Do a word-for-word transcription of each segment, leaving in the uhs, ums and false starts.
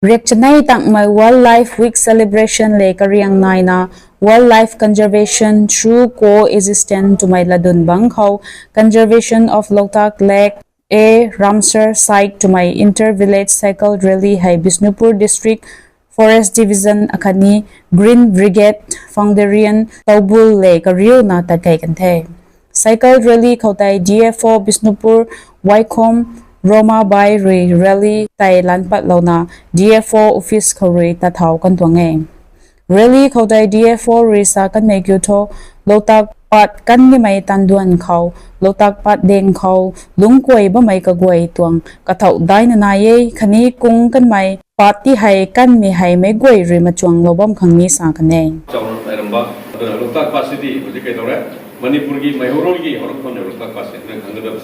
Riak chanei tangmei Wildlife Week celebration le kariang naina wildlife conservation through coexistence twmei latdyn bang khou Conservation of Loktak Lake, a Ramsar Site twmei inter-village cycle rally hei Bishnupur District Forest Division akhatni Green Brigade Foundation Toubul le kariuna tat kei kan the. Cycle rally khou tei D F O Bishnupur Waikhom Roma Bai rui rally tei lan patlouna D F O office khou rui tat thau kan tuang e. Rally khou tei D F O rui sa kanmei kiu thu, Loktak pat kan nimei tanduan khou, Loktak pat deng khou lungc kuay bammei kaguay tuang kathau daina nai e, khatni kung kanmei pat ti hei kanmei hei meic guay rui machuanglou bam khang ni sa kan e. Chawna pairamba, aduna Loktak pat sidi houji kei tau re. Manipur ki mei hurul ki huruk kham ne Loktak pat sidi khang da.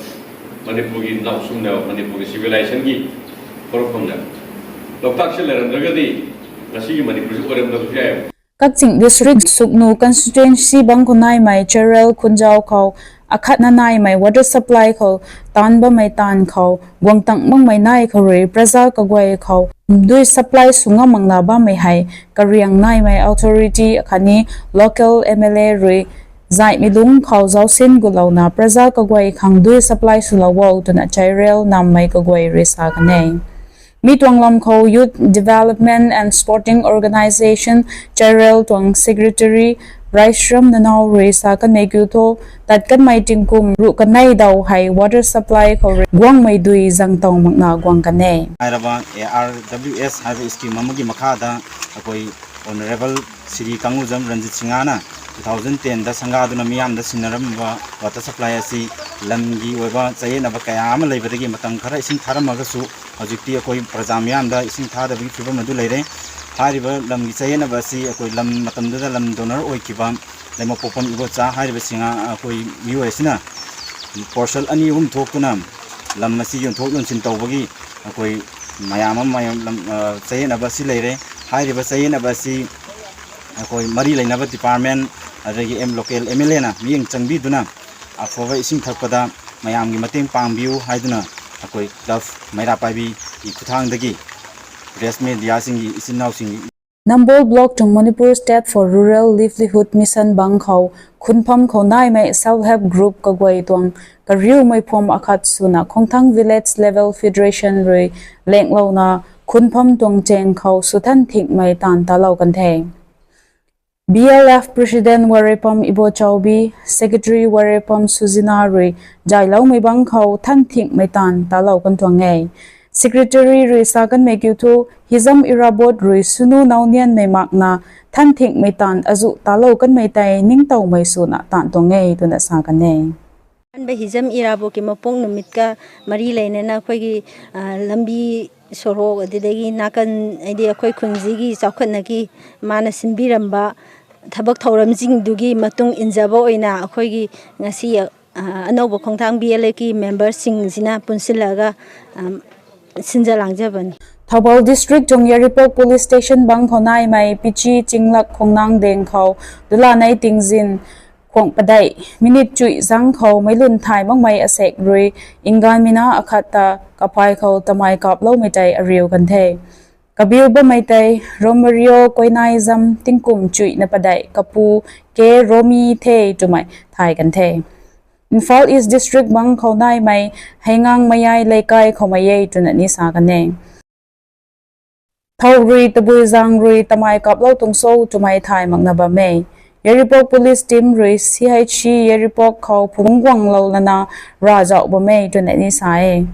Manipur ki nau sum ne, Manipur ki civilization ki huruk kham ne. Loktak si leram da ga di, ngasi ki Manipur si oiram da ga. Kakching District Sugnu Constituency bang khou naimei Chairel Khunjau khou akhatna naimei water supply khou taanv bammei taanv khou guang tang makmei nai khou rui praja kaguay khou dui supply sw ngam makna bammei hei kariang naimei authority akhatni local M L A rui zaihmei lungc khou zausin gulouna praja kaguay khang dui supply swlou o twna Chairel nammei kaguay rui sa kan e. Mi tuang lam khou Youth Development and Sporting Organisation Chairel tuang Secretary Raishram Nanao rui sa kanmei kiu thu, tat kanmei tingkum ruh kanei daw hei water supply khou rui guangmei dui zang tow makna guang kan e. Hairaba A R W S haiba scheme ama ki makha ta akoi Honourable Shri Kangujam Ranjit Singha na two thousand ten da sangga duna miyam da sinna ramba water supply asi lam gi oiba chayena ba kaya ama leiba dagi matang khara ising tharam ma gasu houji ti akoi praja miyam da ising tha da bi fiba madu leire. Hairiba lam gi chayena ba si akoi lam matam da lam donor oi kiba leima popam ibo cha hairiba singa akoi miu ai sina parcel ani hum thok tuna lam masi yon thok yon sin tau bagi akoi mayam ama mayam lam chayena ba si leire. Hairiba chayena ba si akoi mari leina ba department adagi M local M L A na miyang changbi duna aphaba ising thak pada mayam gi mateng pang biu hai duna akoi club Meira Paibi ki khuthang dagi press media sing gi isin nau sing gi Nambol Block tuang Manipur State for Rural Livelihood Mission bang khou khunpham khou naimei self help group kaguay tuang kariumei phum akhat swna Khongthang Village Level Federation rui lenglouna khunpham tuang cheng khou swthan thingmei taanv talou kan the. B L F President Warepam Ibo Chaubi, Secretary Warepam Suzina rui zayloumei bang khou than thingmei taanv talou kan tuang e. Secretary rui sa kanmei kiu thu, Hijam Irabot rui sunu naunianmei makna than thingmei taanv azu talou kanmei tei ningtowmei swna taanv tuang e twna sa kan e. ꯑꯍꯥꯟꯕ ꯍꯤꯖꯝ ꯏꯔꯥꯕꯣꯠꯀꯤ ꯃꯄꯣꯛ ꯅꯨꯃꯤꯠꯀ ꯃꯔꯤ ꯂꯩꯅꯅ ꯑꯩꯈꯣꯏꯒꯤ, ꯑ, ꯂꯝꯕꯤ ꯁꯣꯔꯣꯛ, ꯑꯗꯨꯗꯒꯤ ꯅꯥꯀꯟ, ꯍꯥꯏꯗꯤ ꯑꯩꯈꯣꯏ ꯈꯨꯟꯁꯤꯒꯤ ꯆꯥꯎꯈꯠꯅꯕꯒꯤ ꯃꯥꯅ ꯁꯤꯟꯕꯤꯔꯝꯕ ꯊꯕꯛ ꯊꯧꯔꯝꯁꯤꯡꯗꯨꯒꯤ ꯃꯇꯨꯡ ꯏꯟꯖꯕ ꯑꯣꯏꯅ ꯑꯩꯈꯣꯏꯒꯤ ꯉꯁꯤ, ꯑ, ꯑꯅꯧꯕ ꯈꯣꯡꯊꯥꯡ ꯕꯤ ꯑꯦꯜ ꯑꯦꯐꯀꯤ ꯃꯦꯝꯕꯔꯁꯤꯡꯁꯤꯅ ꯄꯨꯟꯁꯤꯜꯂꯒ, ꯑ, ꯁꯤꯟꯖ ꯂꯥꯡꯖꯕꯅꯤ꯫ Thoubal District tuang Yairipok Police Station bang khou naimei Pichi Chinglak Khongnang deng khou dulanei tingzin khuang padeih minute chuih zang khou meic lun thay makmei asek rui nganvmei na akhat ta kaphay khou tamei kaploumei tei ariu kan the. Kabiu bammei tei Romario Koinai zam tingkum chuihna padeih kapu K Romi the twmei thay kan the. Imphal East District bang khou naimei Heingang Mayai Leikai khou mei e twna ni sa kan e. Thow rui tabui zang rui tamei kaplou tuang cho twmei thay makna bam e. Yairipok Police Team rui C H C Yairipok khou phungc guanglou lana ravzauh bam e twna ni sa e.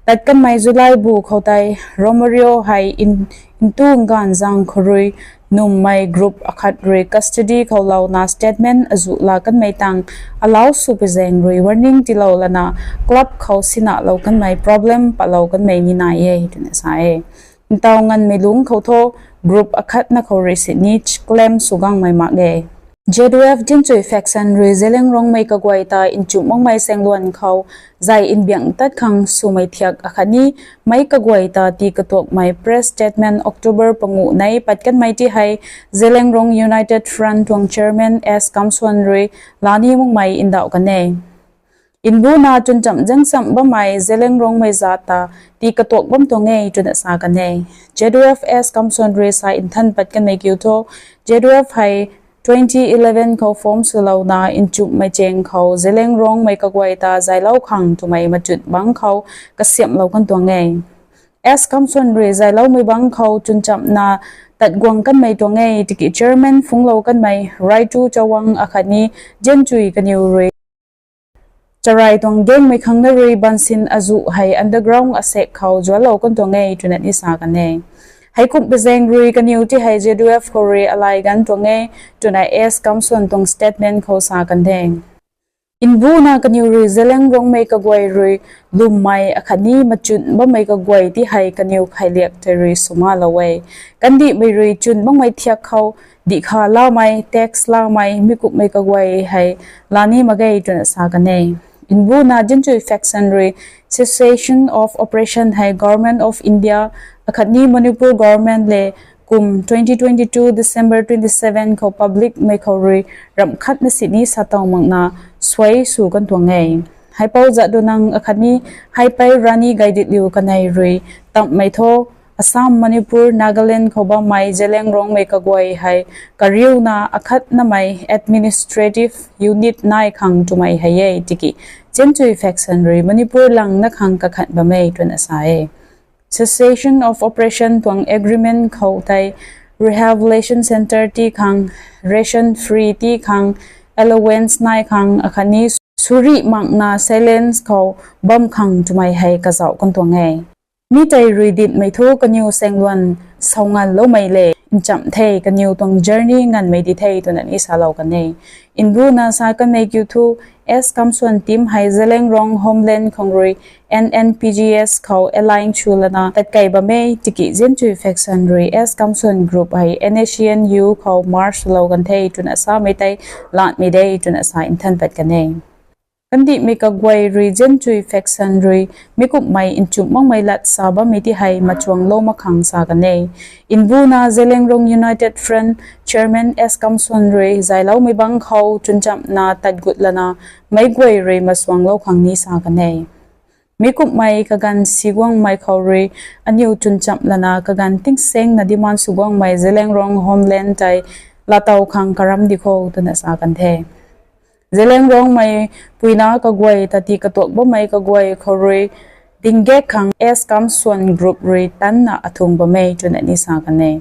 Tat kanmei July bu khou tei Romario hei in, ntu nganv zang khou rui nummei group akhat rui custody khou louna statement azu la kanmei tang alau sw pui zaeng rui warning tiilou lana club khou sinalou kanmei problem patlou kanmei ni nai e twna sa e. Ntaw nganvmei lungc khou thu group akhatna khou rui sini claim sw gangmei mak e. Z U F Dinchui faction rui Zeliangrongmei kaguay ta nchumh makmei saengluan khou zay nbiang tat khang swmei thiak akhatni meic kaguay ta tii katuakmei press statement October panguh nei pat kanmei ti hei Zeliangrong United Front tuang Chairman S Kamswan rui lani makmei ndauh kan e. Mbuna chwnchamh zaengchamh bammei Zeliangrongmei zat ta tii katuak bam tuang e twna sa kan e. Z D F S Kamson rui sa nthan pat kanmei kiu thu, Z D F hei twenty eleven khou form swlouna nchumhmei cheng khou Zeliangrongmei kaguay ta zaylou khang twmei machut bangc khou kasiamhlou kan tuang e. S Kamson rui zayloumei bangc khou chwnchamhna tat guang kanmei tuang e tiki chairman phunglou kanmei Raitu Chawang akhatni Zianchui kaniw rui charai tuang gangmei khang na rui bansin azuh hei underground asek khou zuallou kan tuang e twna ni sa kan e. Heikumh pezeng rui kaniw ti hei Z D F khou rui alay gan tuang e twna S Kamson tuang statement khou sa kan the. Mbuna kaniw rui Zeliangrongmei kaguay rui lwmmei akhatni machun bammei kaguay ti hei kaniw khailiak tei rui swmalou e. Kandihmei rui chwn bammei thiak khou dihkha lamei, tax lamei, mi kumhmei kaguay hei lani mak ge twna sa kan e. Mbuna Zianchui faction rui cessation of operation hei Government of India akhatni Manipur government le kum twenty twenty-two December twenty-seven khou publicmei khou rui ramh khatna sini sataw makna suai sw kan tuang e. Haipou Jadonang akhatni Haipei Rani Gaidinliu kanei rui tamhmei thu Assam, Manipur, Nagaland khou bammei Zeliangrongmei kaguay hei kariuna akhatnamei administrative unit nai khang twmei hei e tiki Zianchui faction rui Manipur langna khang kakhat bam e twna sa e. Cessation of operation tuang agreement khou tei rehabilitation centre ti khang, ration free ti khang, allowance nai khang akhatni suri makna silence khou bam khang twmei hei kazauh kan tuang e. Mi tei rui dinhmei thu kaniw saengluan saunganloumei le nchamh the, kaniw tuang journey nganmei di the twna ni salou kan e. Mbuna sa kanmei kiu thu S Kamson team hei Zeliangrong Homeland khang rui N N P G S khou align sw lana tatkei bam e tiki Zianchui faction rui S Kamson group hei N S C N U khou merge swlou kan the twna samei tei latmei de twna sa nthan pat kan e. Kandihmei kaguay rui Zianchui faction rui mi kumhmei nchumh makmei lat sa bammei ti hei machuanglou mak khang sa kan e. Mbuna Zeliangrong United Front chairman S Kamson rui zayloumei bangc khou chwnchamhna tat gut lana meic guay rui machuanglou khang ni sa kan e. Mi kumhmei kaganv siguangmei khou rui aniw chwnchamh lana kaganv tingsaengna demand sw guangmei Zeliangrong Homeland tei laatow khang karam di kho twna sa kan the. Zeliangrongmei puina kaguay ta tii katuak bammei kaguay khou rui dinggak khang S Kamson group rui tanna athung bam e twna ni sa kan e.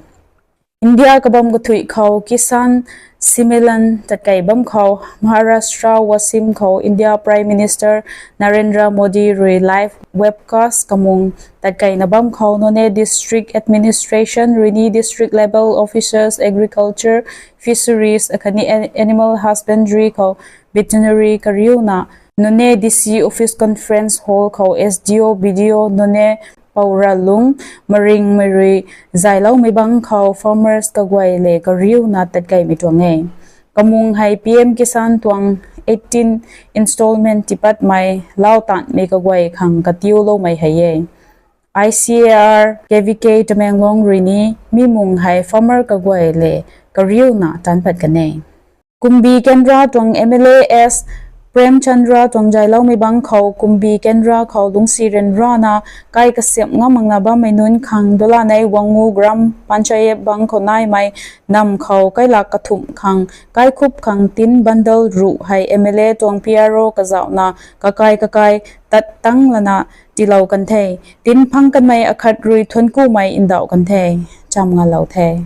India kabam kathuih khou Kisan Sammelan tatkei bam khou Maharashtra Wasim khou India Prime Minister Narendra Modi rui live webcast kamung tatkeina bam khou Noney District Administration rui ni district level officers, agriculture, fisheries akhatni animal husbandry khou veterinary kariuna Noney D C office conference hall khou S D O, B D O Noney Poura Lung, maringmei rui zayloumei bangc khou farmers kaguay le kariuna tatkeimei tuang e. Kamung hei P M Kisan tuang eighteen installment tipatmei lau tanmei kaguay khang katiuloumei hei e. I C A R K V K Tamenglong rui ni mi mung hei farmer kaguay le kariuna tan pat kan e. Kumbi Kendra tuang M L A S Prem Chandra tuang zayloumei bangc khou Kumbi Kendra khou lungcsi ryanrana kai kasiamh ngam makna bammei nunc khang Dolanei Wangu Gram Panchayat bangc khou naimei nam khou kailak kathumh khang kaikhup khang tin bundle ruh hei M L A tuang P R O kazauhna kakai kakai tat tang lana tiilou kan the. Tin phang kanmei akhat rui thuanc kumei ndauh kan the. Chamv ngalou the.